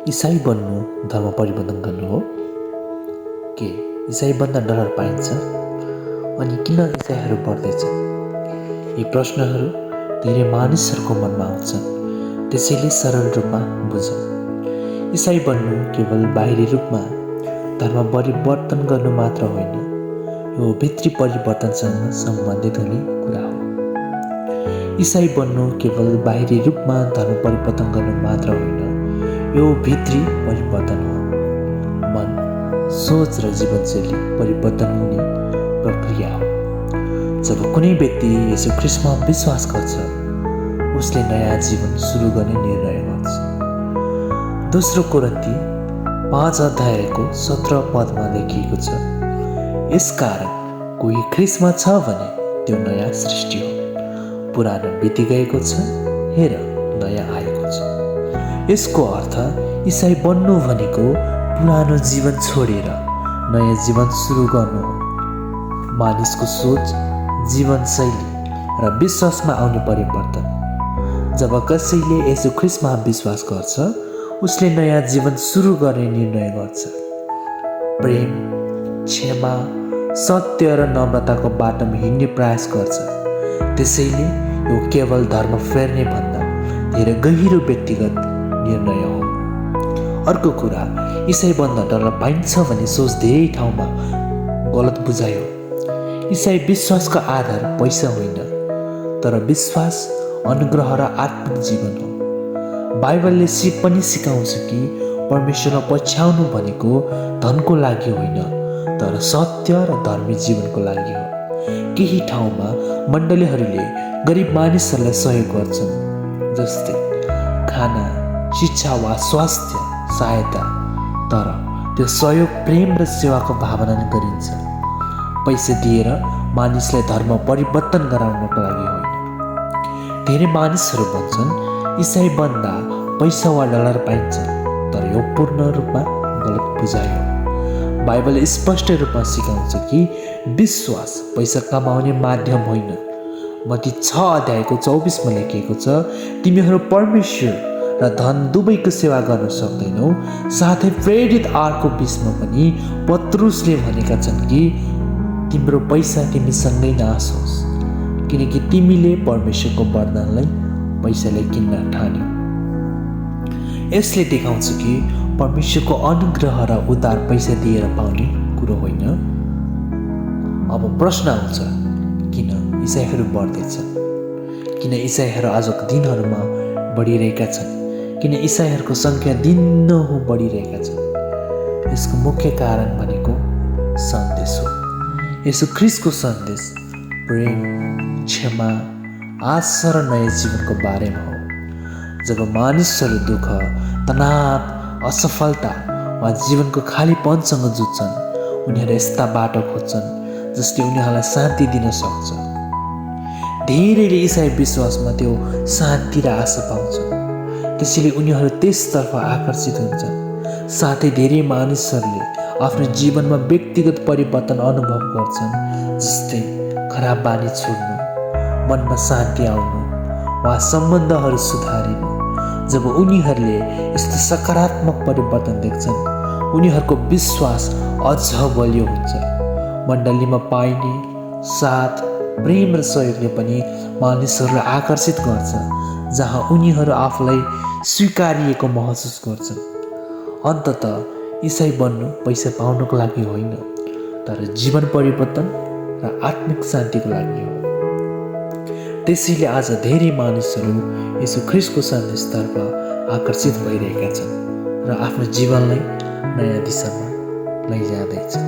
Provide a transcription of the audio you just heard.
इसाई बन्नु धर्म परिवर्तन गर्नु हो के? इसाई बन्न डर पाइन्छ? अनि किन इसाईहरू बढ्दैछन्? यी प्रश्नहरू धेरै मानिसहरूको मनमा आउँछन्। त्यसैले सरल रूपमा बुझौँ। इसाई बन्नु केवल बाहिरी रूपमा धर्म परिवर्तन गर्नु मात्र होइन, यो भित्री परिवर्तनसँग सम्बन्धित हुने कुरा हो। इसाई बन्नु केवल बाहिरी रूपमा धर्म परिवर्तन गर्नु मात्र होइन, यो भित्री परिवर्तन हो। मन, सोच र जीवनशैली परिवर्तन हुने प्रक्रिया हो। जब कुनै व्यक्ति येशू ख्रीष्टमा विश्वास गर्छ, उसले नयाँ जीवन सुरु गर्ने निर्णय गर्छ। दोस्रो कोरिन्थी 5 अध्यायको 17 पदमा लेखिएको छ, यसकारण कोही ख्रीष्टमा छ भने त्यो नयाँ सृष्टि हो, पुरानो बितिगएको छ, हेर नयाँ आएको छ। यसको अर्थ इसाई बन्नु भनेको पुरानो जीवन छोडेर नयाँ जीवन सुरु गर्नु हो। मानिसको सोच, जीवनशैली र विश्वासमा आउने परिवर्तन। जब कसैले येशू ख्रीष्टमा विश्वास गर्छ, उसले नयाँ जीवन सुरु गर्ने निर्णय गर्छ। प्रेम, क्षमा, सत्य र नम्रताको बाटोमा हिँड्ने प्रयास गर्छ। त्यसैले यो केवल धर्म फेर्ने भन्दा धेरै गहिरो व्यक्तिगत निर्णय हो। अर्को कुरा, इसाई बन्न डर पाइन्छ भन्ने सोच धेरै ठाउँमा गलत बुझायो। इसाई विश्वासको आधार पैसा होइन, तर विश्वास, अनुग्रह र आत्मिक जीवन हो। बाइबलले पनि सिकाउँछ कि परमेश्वरमा पछ्याउनु भनेको धनको लागि होइन, तर सत्य र धर्मी जीवनको लागि हो। केही ठाउँमा मण्डलीहरूले गरिब मानिसहरूलाई सहयोग गर्छन्, जस्तै खाना, शिक्षा वा स्वास्थ्य सहायता, तर त्यो सहयोग प्रेम र सेवाको भावनाले गरिन्छ, पैसा दिएर मानिसलाई धर्म परिवर्तन गराउनको लागि होइन। धेरै मानिसहरू भन्छन् इसाई बन्दा पैसा वा डलर पाइन्छ, तर यो पूर्ण रूपमा गलत बुझाइ हो। बाइबल स्पष्ट रूपमा सिकाउँछ कि विश्वास पैसा कमाउने माध्यम होइन। मत्ती 6 अध्यायको 24मा लेखिएको छ, तिमीहरू परमेश्वर र धन दुवैको सेवा गर्न सक्दैनौ। साथै प्रेरित 8को 20मा पनि पत्रुसले भनेका छन् कि तिम्रो पैसा तिमीसँगै नआसोस्, किनकि तिमीले परमेश्वरको वरदानलाई पैसाले किन्न ठान्यौ। यसले देखाउँछ कि परमेश्वरको अनुग्रह र उद्धार पैसा दिएर पाउने कुरो होइन। अब प्रश्न आउँछ, किन इसाईहरू बढ्दैछन्? किन इसाईहरू आजको दिनहरूमा बढिरहेका छन्? किन इसाईहरूको सङ्ख्या दिनहुँ बढिरहेका छन्? यसको मुख्य कारण भनेको सन्देश हो। येशू ख्रीष्टको सन्देश प्रेम, क्षमा, आशा र नयाँ जीवनको बारेमा हो। जब मानिसहरू दुःख, तनाव, असफलता वा जीवनको खालीपनसँग जुझ्छन्, उनीहरू यस्ता बाटो खोज्छन् जसले उनीहरूलाई शान्ति दिन सक्छ। धेरैले इसाई विश्वासमा त्यो शान्ति र आशा पाउँछन्, त्यसैले उनीहरू त्यसतर्फ आकर्षित हुन्छन्। साथै धेरै मानिसहरूले आफ्नो जीवनमा व्यक्तिगत परिवर्तन अनुभव गर्छन्, जस्तै खराब बानी छोड्नु, मनमा शान्ति आउनु वा सम्बन्धहरू सुधारिनु। जब उनीहरूले यस्तो सकारात्मक परिवर्तन देख्छन्, उनीहरूको विश्वास अझ बलियो हुन्छ। मण्डलीमा पाइने साथ, प्रेम र सहयोगले पनि मानिसहरूलाई आकर्षित गर्छ, जहाँ उनीहरू आफूलाई स्वीकारिएको महसुस गर्छन्। अन्ततः इसाई बन्नु पैसा पाउनको लागि होइन, तर जीवन परिवर्तन र आत्मिक शान्तिको लागि हो। त्यसैले आज धेरै मानिसहरू येशू ख्रीष्टको सन्देशतर्फ आकर्षित भइरहेका छन् र आफ्नो जीवनलाई नयाँ दिशामा लैजाँदैछन्।